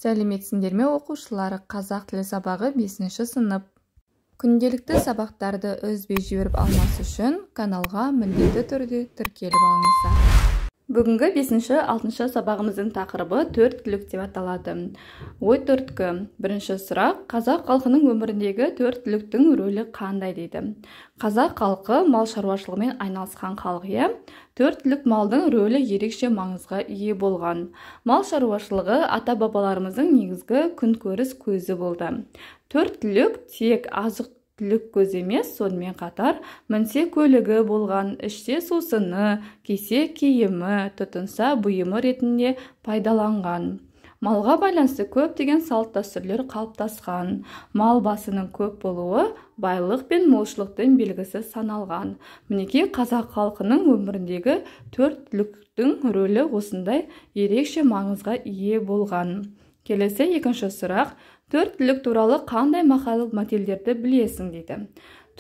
Сәлеметсіңдер ме, оқушылар? Қазақ тілі сабағы 5-ші сынып. Күнделікті сабақтарды үзбей жіберіп алмас үшін каналға міндетті түрде тіркеліп алыңыздар. Бүгінгі 5-ші, 6-шы сабағымыздың тақырыбы төрт түлік деп аталады. Ой түрткі. Бірінші сұрақ: қазақ халқының өміріндегі төрт түліктің рөлі қандай дейді. Қазақ халқы мал шаруашылығымен айналысқан халық, иә. Төрт түлік малдың рөлі ерекше маңызға ие болған. Мал шаруашылығы ата-бабаларымыздың негізгі күнкөріс көзі болды. Төрт түлік тек азық түлік көзі емес, сонымен қатар мінсе көлігі болған, ішсе сусыны, кисе киімі, тұтынса бұйымы ретінде пайдаланған. Малға байланысты көптеген салт-дәстүрлер қалыптасқан. Мал басының көп болуы байлық пен молшылықтың белгісі саналған. Мінекей, қазақ халқының өміріндегі төрт түліктің рөлі осындай ерекше маңызға ие болған. Келесі екінші сұрақ: төрт түлік туралы қандай мақал-мәтелдерді білесің дейді.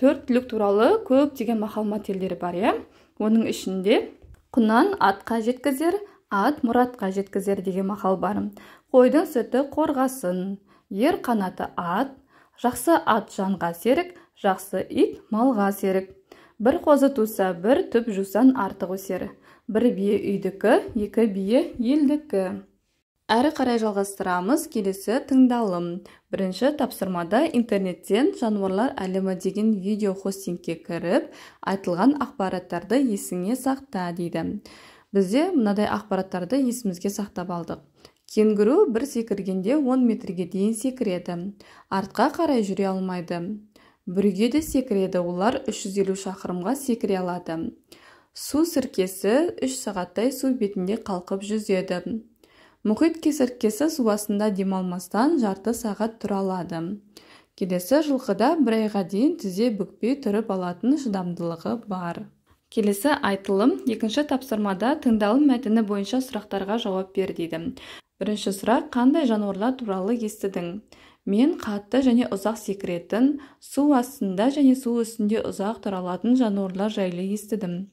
Төрт түлік туралы көптеген мақал-мәтелдер бар, иә. Оның ішінде құнан атқа жеткізер, ат мұратқа жеткізер деген мақал бар. Қойдың сүті қорғасын, ер қанаты ат, жақсы ат жанға серік, жақсы ит малға серік. Бір қозы туса, бір түп жусан артық өсер. Бір бие үйдікі, екі бие елдікі. Әрі қарай жалғастырамыз. Келесі тыңдалым. Бірінші тапсырмада интернеттен жануарлар әлемі деген видео хостингке кіріп, айтылған ақпараттарды есіңе сақта дейді. Бізде мынадай ақпараттарды есімізге сақтап алдық. Кенгуру бір секіргенде 10 метрге дейін секіреді. Артқа қарай жүре алмайды. Бүрге де секіреді, олар 350 шақырымға секіре алады. Су сіркесі 3 сағаттай су бетінде қалқып жүзеді. Мұхит кесірткесі су астында демалмастан жарты сағат тұра алады. Келесі жылқыда бір айға дейін тізе бүкпей тұрып алатын шыдамдылығы бар. Келесі айтылым. Екінші тапсырмада тыңдалым мәтіні бойынша сұрақтарға жауап бер дейді. Бірінші сұрақ: қандай жануарлар туралы естідің? Мен қатты және ұзақ секіретін, су астында және су үстінде ұзақ тұра алатын жануарлар жайлы естідім.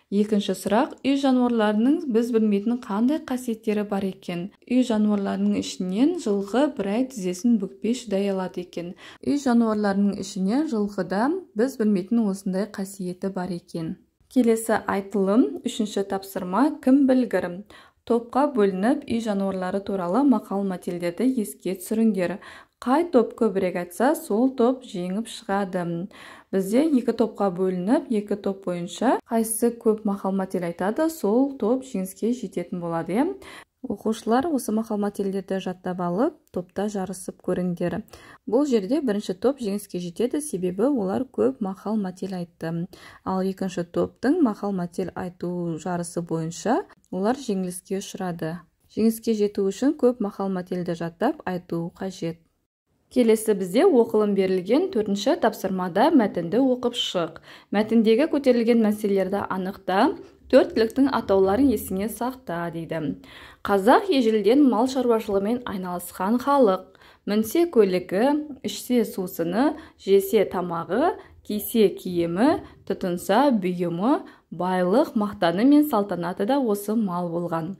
Екінші сұрақ: үй жануарларының біз білмейтін қандай қасиеттері бар екен? Үй жануарларының ішінен жылқы бір ай тізесін бүкпей шыдай алады екен. Үй жануарларының ішінен жылқыда біз білмейтін осындай қасиеті бар екен. Келесі айтылым, үшінші тапсырма, кім білгір? Топқа бөлініп, үй жануарлары туралы мақал-мәтелдерді еске түсіріңдер. Қай топ көбірек айтса, сол топ жеңіп шығады. Бізде екі топқа бөлініп, екі топ бойынша қайсысы көп мақал-мәтел айтады, сол топ жеңіске жететін болады. Оқушылар, осы мақал-мәтелдерді жаттап алып, топта жарысып көріңдер. Бұл жерде бірінші топ жеңіске жетеді, себебі олар көп мақал-мәтел айтты. Ал екінші топтың мақал-мәтел айту жарысы бойынша олар жеңіліске ұшырады. Жеңіске жету үшін көп мақал-мәтелді жаттап айту қажет. Келесі бізде оқылым берілген төртінші тапсырмада мәтінді оқып шық. Мәтіндегі көтерілген мәселелерді анықта, төрт түліктің атауларын есіңе сақта дейді. Қазақ ежелден мал шаруашылығымен айналысқан халық. Мінсе көлігі, ішсе сусыны, жесе тамағы, кисе киімі, тұтынса бұйымы, байлық, мақтаны мен салтанаты да осы мал болған.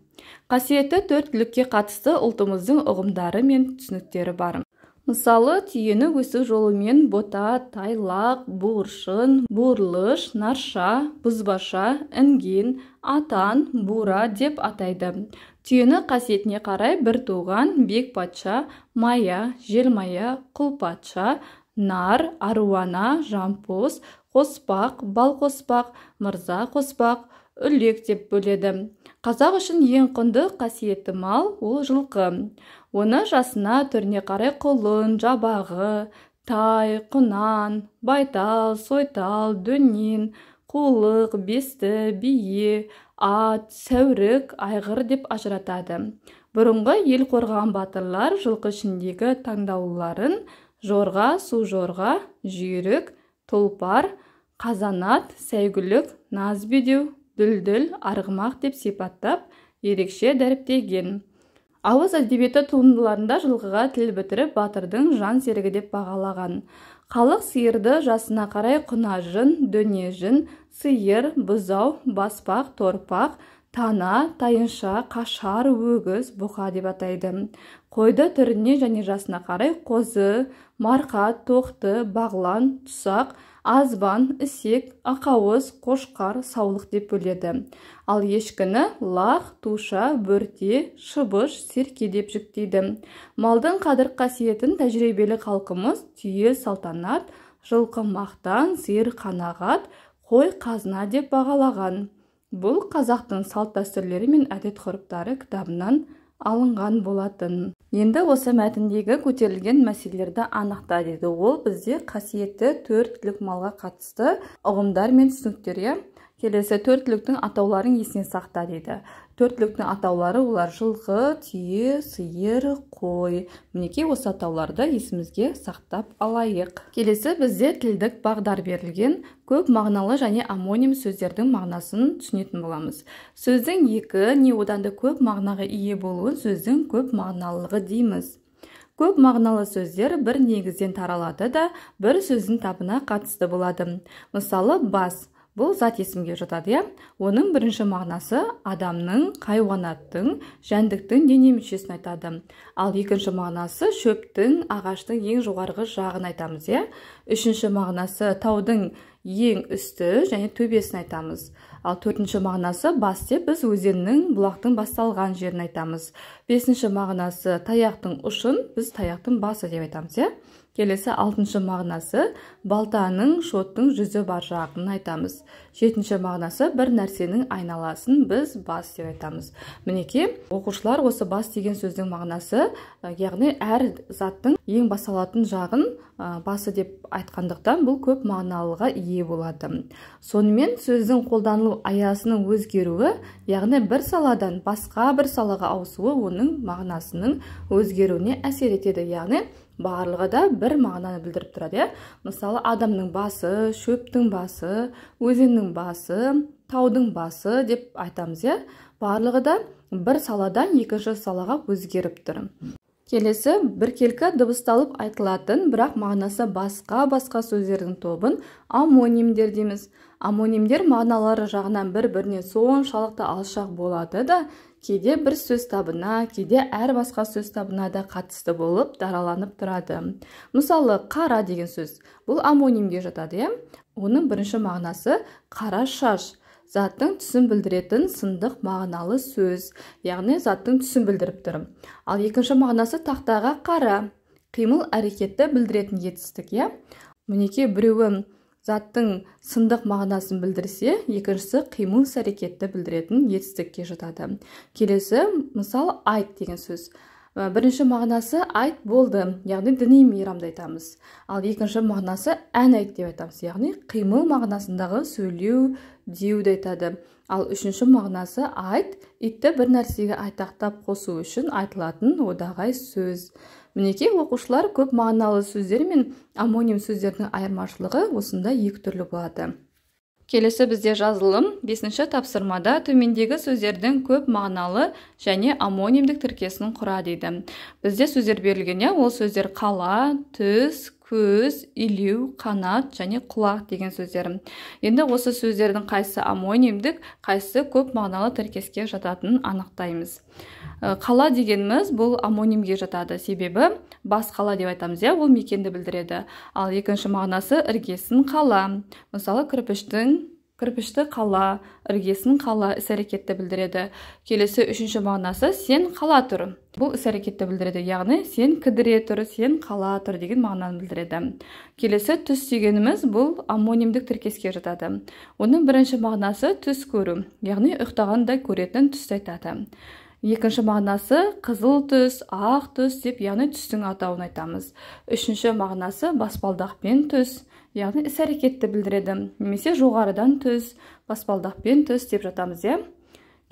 Қасиетті төрт түлікке қатысты ұлтымыздың ұғымдары мен түсініктері бар. Мысалы, түйені өсу жолымен бота, тайлақ, буыршын, буырлыш, нарша, бұзбаша, інген, атан, бура деп атайды. Түйені қасиетіне қарай бір туған бек патша, мая, желмая, құл патша, нар, аруана, жампоз, қоспақ, бал қоспақ, мырза қоспақ, үлек деп бөледі. Қазақ үшін ең құнды қасиетті мал ол жылқы. Оны жасына, түріне қарай құлын, жабағы, тай, құнан, байтал, сойтал, дөнен, қулық, бесті, бие, ат, сәурік, айғыр деп ажыратады. Бұрынғы ел қорғаған батырлар жылқы ішіндегі таңдаулыларын жорға, су жорға, жүйрік, тұлпар, қазанат, сәйгүлік, наз бедеу, дүлдүл, арғымақ деп сипаттап, ерекше дәріптеген. Ауыз әдебиеті туындыларында жылқыға тіл бітіріп, батырдың жан серігі деп бағалаған. Халық сиырды жасына қарай құнажын, дөнежін, сиыр, бұзау, баспақ, торпақ, тана, тайынша, қашар, өгіз, бұқа деп атайды. Қойды түріне және жасына қарай қозы, марқа, тоқты, бағлан, тұсақ, азбан, ісек, ақауыз, қошқар, саулық деп бөледі. Ал ешкіні лақ, туша, бөрте, шыбыш, серке деп жіктейді. Малдың қадір қасиетін тәжірибелі халқымыз түйе салтанат, жылқы мақтан, сиыр қанағат, қой қазына деп бағалаған. Бұл қазақтың салт-дәстүрлері мен әдет-ғұрыптары кітабынан алынған болатын. Енді осы мәтіндегі көтерілген мәселелерді анықта дейді. Ол бізде қасиетті төрт түлік малға қатысты ұғымдар мен түсініктер. Келесі төрт түліктің атауларын есіне сақта дейді. Төрт түліктің атаулары олар жылқы, түйе, сиыр, қой. Мінекей осы атауларды есімізге сақтап алайық. Келесі бізде тілдік бағдар берілген. Көп мағыналы және омоним сөздердің мағынасын түсінетін боламыз. Сөздің екі не одан да көп мағынаға ие болуын сөздің көп мағыналылығы дейміз. Көп мағыналы сөздер бір негізден таралады да, бір сөздің табына қатысты болады. Мысалы, бас. Бұл зат есімге жатады, иә? Оның бірінші мағынасы адамның, хайуанаттың, жәндіктің дене мүшесін айтады. Ал екінші мағынасы шөптің, ағаштың ең жоғарғы жағын айтамыз, иә? Үшінші мағынасы таудың ең үсті және төбесін айтамыз. Ал төртінші мағынасы бас деп біз өзеннің, бұлақтың басталған жерін айтамыз. Бесінші мағынасы таяқтың ұшын біз таяқтың басы деп айтамыз, иә? Келесі алтыншы мағынасы балтаның, шоттың жүзі бар жағын айтамыз. Жетінші мағынасы бір нәрсенің айналасын біз бас деп айтамыз. Мінекей, оқушылар, осы бас деген сөздің мағынасы, яғни әр заттың ең басталатын жағын басы деп айтқандықтан бұл көп мағыналыға ие болады. Сонымен сөздің қолданылу аясының өзгеруі, яғни бір саладан басқа бір салаға ауысуы оның мағынасының өзгеруіне әсер етеді, яғни барлығы да бір мағынаны білдіріп тұрады, иә? Мысалы, адамның басы, шөптің басы, өзеннің басы, таудың басы деп айтамыз, иә? Барлығы да бір саладан екінші салаға өзгеріп тұр. Келесі біркелкі дыбысталып айтылатын, бірақ мағынасы басқа-басқа сөздердің тобын омонимдер дейміз. Омонимдер мағыналары жағынан бір-бірінен соншалықты алшақ болады да, кейде бір сөз табына, кейде әр басқа сөз табына да қатысты болып дараланып тұрады. Мысалы, қара деген сөз. Бұл омонимге жатады, иә? Оның бірінші мағынасы қара шаш. Заттың түсін білдіретін сындық мағыналы сөз, яғни заттың түсін білдіріп тұр. Ал екінші мағынасы тақтаға қара, қимыл әрекетті білдіретін етістік, иә? Мінекей, біреуі заттың сындық мағынасын білдірсе, екіншісі қимыл әрекетті білдіретін етістікке жатады. Келесі мысал айт деген сөз. Бірінші мағынасы айт болды, яғни діни мейрамды айтамыз. Ал екінші мағынасы ән айт деп айтамыз, яғни қимыл мағынасындағы сөйлеу, деуді айтады. Ал үшінші мағынасы айт, итті бір нәрсеге айтақтап қосу үшін айтылатын одағай сөз. Мінекей, оқушылар, көп мағыналы сөздер мен омоним сөздердің айырмашылығы осында екі түрлі болады. Келесі бізде жазылым 5-ші тапсырмада төмендегі сөздердің көп мағыналы және омонимдік тіркесін құра дейді. Бізде сөздер берілген, иә, ол сөздер қала, түс, көз, илеу, қанат және құлақ деген сөздер. Енді осы сөздердің қайсысы омонимдік, қайсысы көп мағыналы тіркеске жататынын анықтаймыз. Қала дегеніміз бұл омонимге жатады, себебі бас қала деп айтамыз, иә, ол мекенді білдіреді. Ал екінші мағынасы іргесін қала. Мысалы, кірпішті қала, іргесін қала іс-әрекетті білдіреді. Келесі үшінші мағынасы сен қала тұр. Бұл іс-әрекетті білдіреді, яғни сен кідіре тұр, сен қала тұр деген мағынаны білдіреді. Келесі түс дегеніміз бұл омонимдік тіркеске жатады. Оның бірінші мағынасы түс көру, яғни ұйықтағанда көретін түсті айтады. Екінші мағынасы қызыл түс, ақ түс деп, яғни түстің атауын айтамыз. Үшінші мағынасы баспалдақпен түс, яғни іс-әрекетті білдіреді. Немесе жоғарыдан түс, баспалдақпен түс деп жатамыз, иә.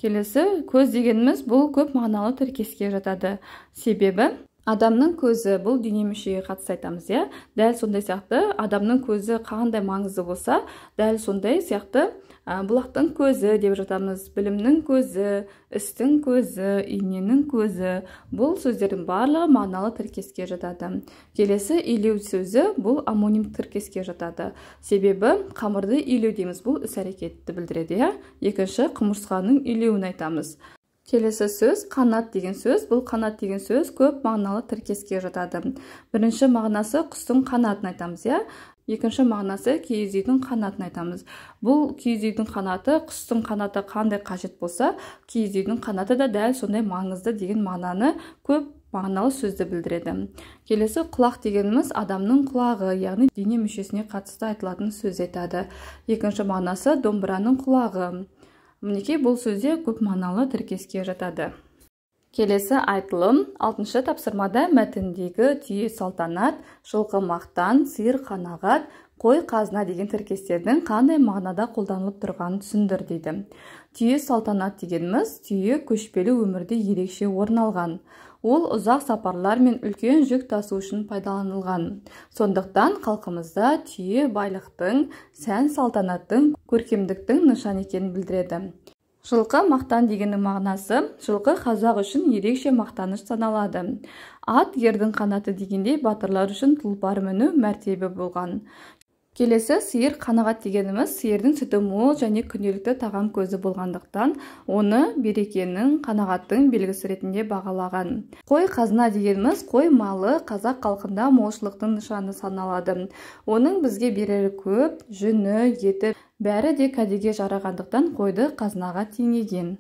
Келесі көз дегеніміз бұл көп мағыналы тіркеске жатады. Себебі адамның көзі бұл дене мүшеге қатысты айтамыз, иә. Дәл сондай сияқты адамның көзі қандай маңызды болса, дәл сондай сияқты бұлақтың көзі деп жатамыз, білімнің көзі, істің көзі, иненің көзі. Бұл сөздердің барлығы мағыналы тіркеске жатады. Келесі илеу сөзі бұл омоним тіркеске жатады. Себебі қамырды илеу дейміз, бұл іс-әрекетті білдіреді, иә. Екінші құмырсқаның илеуін айтамыз. Келесі сөз қанат деген сөз. Бұл қанат деген сөз көп мағыналы тіркеске жатады. Бірінші мағынасы құстың қанатын айтамыз, иә. Екінші мағынасы киіз үйдің қанатын айтамыз. Бұл киіз үйдің қанаты, құстың қанаты қандай қажет болса, киіз үйдің қанаты да дәл сондай маңызды деген мағынаны, көп мағыналы сөзді білдіреді. Келесі құлақ дегеніміз адамның құлағы, яғни дене мүшесіне қатысты айтылатын сөз айтады. Екінші мағынасы домбыраның құлағы. Мінекей, бұл сөзде көп мағыналы тіркеске жатады. Келесі айтылым 6-шы тапсырмада мәтіндегі түйе салтанат, жылқы мақтан, сиыр қанағат, қой қазына деген тіркестердің қандай мағынада қолданылып тұрғанын түсіндір дейді. Түйе салтанат дегеніміз түйе көшпелі өмірде ерекше орын алған. Ол ұзақ сапарлар мен үлкен жүк тасу үшін пайдаланылған. Сондықтан халқымызда түйе байлықтың, сән салтанаттың, көркемдіктің нышаны екенін білдіреді. Жылқы мақтан дегеннің мағынасы, жылқы қазақ үшін ерекше мақтаныш саналады. Ат ердің қанаты дегендей батырлар үшін тұлпар міну мәртебе болған. Келесі сиыр қанағат дегеніміз сиырдың сүті мол және күнделікті тағам көзі болғандықтан оны берекенің, қанағаттың белгісі ретінде бағалаған. Қой қазына дегеніміз қой малы қазақ халқында молшылықтың нышаны саналады. Оның бізге берері көп, жүні, еті бәрі де кәдеге жарағандықтан қойды қазынаға теңеген.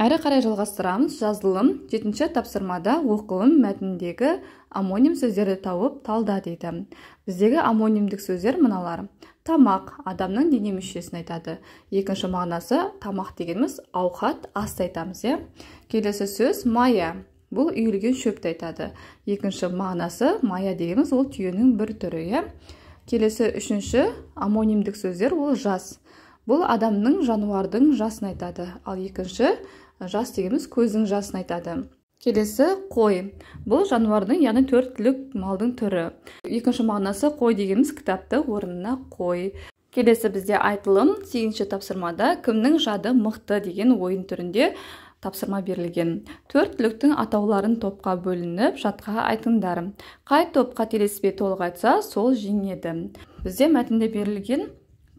Әрі қарай жалғастырамыз. Жазылым 7-ші тапсырмада оқылым мәтініндегі омоним сөздерді тауып талда дейді. Біздегі омонимдік сөздер мыналар. Тамақ адамның дене мүшесін айтады. Екінші мағынасы тамақ дегеніміз ауқат, асты айтамыз, иә. Келесі сөз мая. Бұл үйілген шөпті айтады. Екінші мағынасы мая дегеніміз ол түйенің бір түрі, иә. Келесі үшінші омонимдік сөздер ол жас. Бұл адамның, жануардың жасын айтады. Ал екінші жас дегеніміз көздің жасын айтады. Келесі қой. Бұл жануардың, яғни төрт түлік малдың түрі. Екінші мағынасы қой дегеніміз кітапты орнына қой. Келесі бізде айтылым 8-ші тапсырмада кімнің жады мықты деген ойын түрінде тапсырма берілген. Төрт түліктің атауларын топқа бөлініп, жатқа айтыңдар. Қай топ қателеспей толық айтса, сол жеңеді. Бізде мәтінде берілген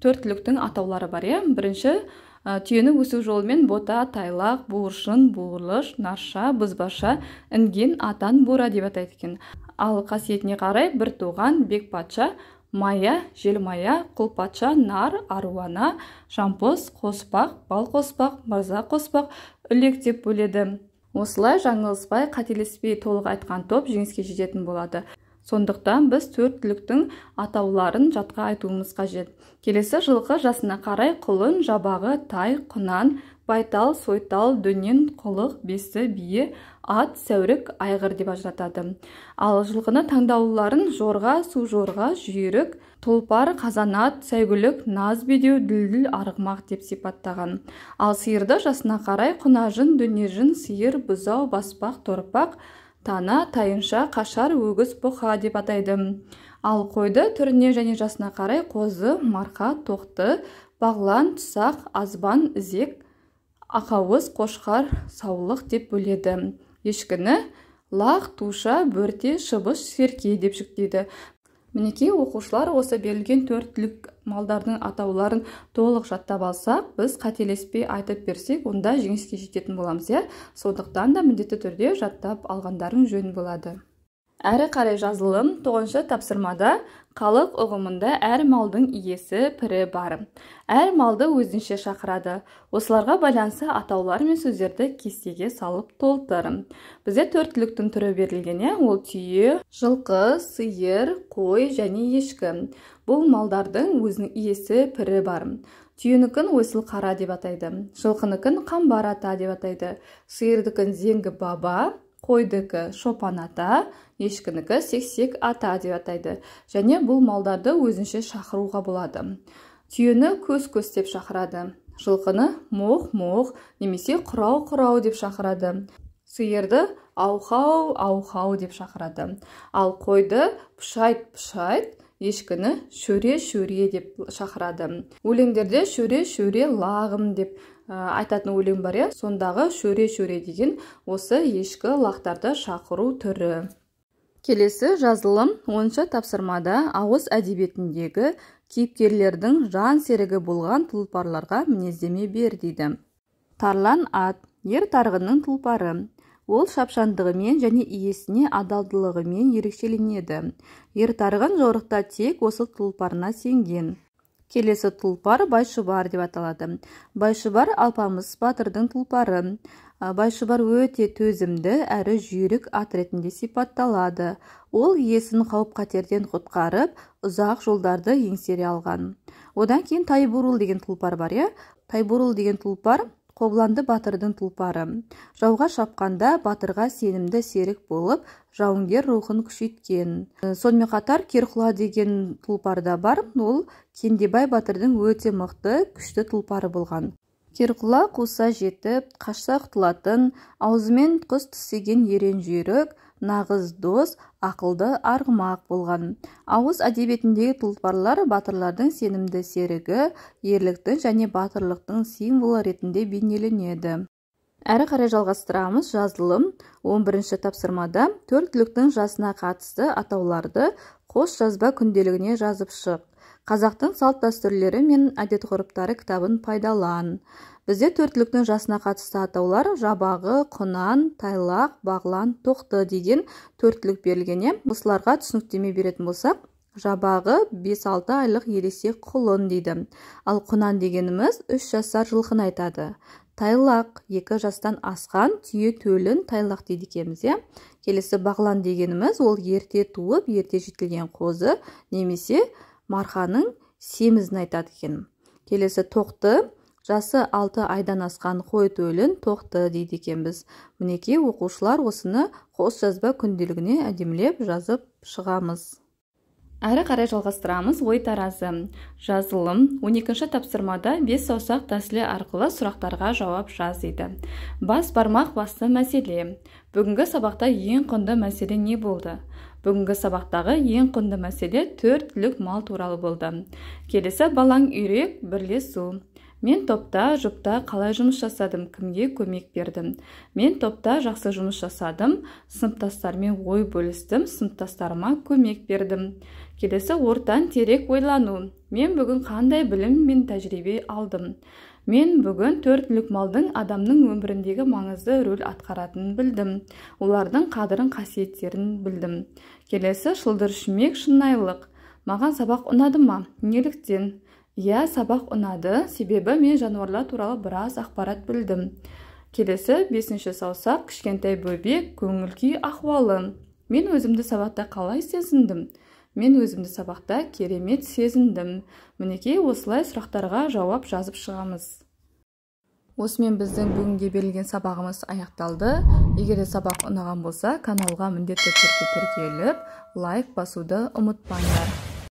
төрт түліктің атаулары бар, иә. Бірінші түйені өсу жолымен бота, тайлақ, буыршын, буырлыш, нарша, бұзбаша, інген, атан, бура деп атайды екен. Ал қасиетіне қарай бір туған, бек патша, мая, желмая, құл патша, нар, аруана, жампоз, қоспақ, бал қоспақ, мырза қоспақ, үлек деп бөледі. Осылай жаңылыспай, қателеспей толық айтқан топ жеңіске жететін болады. Сондықтан біз төрт түліктің атауларын жатқа айтуымыз қажет. Келесі жылқы жасына қарай құлын, жабағы, тай, құнан, байтал, сойтал, дөнен, құлық, бесті, бие, ат, сәурік, айғыр деп ажыратады. Ал жылқыны таңдаулыларын жорға, су жорға, жүйрік, тұлпар, қазанат, сәйгүлік, наз бедеу, дүлдүл, арғымақ деп сипаттаған. Ал сиырды жасына қарай құнажын, дөнежін, сиыр, бұзау, баспақ, торпақ, тана, тайынша, қашар, өгіз, бұқа деп атайды. Ал қойды түріне және жасына қарай қозы, марқа, тоқты, бағлан, тұсақ, азбан, ізек, ақауыз, қошқар, саулық деп бөледі. Ешкіні лақ, туша, бөрте, шыбыш, серке деп жіктейді. Мінекей, оқушылар, осы берілген төрт түлік малдардың атауларын толық жаттап алсақ, біз қателеспей айтып берсек, онда жеңіске жететін боламыз, иә. Сондықтан да міндетті түрде жаттап алғандарың жөн болады. Әрі қарай жазылым 9-шы тапсырмада халық ұғымында әр малдың иесі, пірі бар. Әр малды өзінше шақырады. Осыларға байланысты атаулар мен сөздерді кестеге салып толтыр. Бізде төрт түліктің түрі берілген, ол түйе, жылқы, сиыр, қой және ешкі. Бұл малдардың өзінің иесі, пірі бар. Түйенікін ойсыл қара деп атайды, жылқыныкін қамбар ата деп атайды, сиырдікін зеңгі баба, қойдікі шопан ата, ешкінікі сексек ата деп атайды. Және бұл малдарды өзінше шақыруға болады. Түйені көз-көз деп шақырады, жылқыны моқ-моқ немесе құрау-құрау деп шақырады, сиырды аухау-аухау деп шақырады, ал қойды пұшайт-пұшайт, ешкіні шөре-шөре деп шақырады. Өлеңдерде шөре-шөре лағым деп айтатын өлең бар, иә. Сондағы шөре-шөре деген осы ешкі лақтарды шақыру түрі. Келесі жазылым 10-шы тапсырмада ауыз әдебиетіндегі кейіпкерлердің жан серігі болған тұлпарларға мінездеме бер дейді. Тарлан ат, Ер Тарғынның тұлпары. Ол шапшаңдығымен және иесіне адалдылығымен ерекшеленеді. Ер Тарғын жорықта тек осы тұлпарына сенген. Келесі тұлпар Байшұбар деп аталады. Байшұбар Алпамыс батырдың тұлпары. Байшұбар өте төзімді әрі жүйрік ат ретінде сипатталады. Ол иесін қауіп-қатерден құтқарып, ұзақ жолдарды еңсере алған. Одан кейін Тайбурыл деген тұлпар бар, иә? Тайбурыл деген тұлпар Қобыланды батырдың тұлпары. Жауға шапқанда батырға сенімді серік болып, жауынгер рухын күшейткен. Сонымен қатар Керқұла деген тұлпар да бар. Ол Кендебай батырдың өте мықты, күшті тұлпары болған. Керқұла қуса жетіп, қашса құтылатын, аузымен құс тістеген ерен жүйрік, нағыз дос, ақылды арғымақ болған. Ауыз әдебиетіндегі тұлпарлар батырлардың сенімді серігі, ерліктің және батырлықтың символы ретінде бейнеленеді. Әрі қарай жалғастырамыз. Жазылым 11-ші тапсырмада төрт түліктің жасына қатысты атауларды қос жазба күнделігіне жазып шық. Қазақтың салт-дәстүрлері мен әдет-ғұрыптары кітабын пайдалан. Бізде төрт түліктің жасына қатысты атаулар жабағы, құнан, тайлақ, бағлан, тоқты деген төрт түлік берілген. Осыларға түсініктеме беретін болсақ, жабағы 5-6 айлық ересек құлын дейді. Ал құнан дегеніміз 3 жасар жылқыны айтады. Тайлақ 2 жастан асқан түйе төлін тайлақ дейді екенбіз, иә. Келесі бағлан дегеніміз ол ерте туып, ерте жетілген қозы немесе марқаның семізін айтады екен. Келесі тоқты, жасы 6 айдан асқан қой төлін тоқты дейді екенбіз. Мінекей оқушылар, осыны қос жазба күнделігіне әдемілеп жазып шығамыз. Әрі қарай жалғастырамыз. Ой таразы. Жазылым 12-ші тапсырмада 5 саусақ тәсілі арқылы сұрақтарға жауап жаз дейді. Бас бармақ басты мәселе. Бүгінгі сабақта ең құнды мәселе не болды? Бүгінгі сабақтағы ең құнды мәселе төрт түлік мал туралы болды. Келесі балаң үйрек бірлесу. Мен топта, жұпта қалай жұмыс жасадым, кімге көмек бердім? Мен топта жақсы жұмыс жасадым, сыныптастармен ой бөлістім, сыныптастарыма көмек бердім. Келесі ортан терек ойлану. Мен бүгін қандай білім мен тәжірибе алдым? Мен бүгін төрт түлік малдың адамның өміріндегі маңызды рөл атқаратынын білдім. Олардың қадірін, қасиеттерін білдім. Келесі шылдыр шүмек шынайылық. Маған сабақ ұнады ма? Неліктен? Иә, сабақ ұнады, себебі мен жануарлар туралы біраз ақпарат білдім. Келесі 5-ші саусақ кішкентай бөбек көңіл күй ахуалы. Мен өзімді сабақта қалай сезіндім? Мен өзімді сабақта керемет сезіндім. Мінекей осылай сұрақтарға жауап жазып шығамыз. Осымен біздің бүгінге берілген сабағымыз аяқталды. Егер де сабақ ұнаған болса, каналға міндетті түрде тіркеліп, лайк басуды ұмытпаңдар.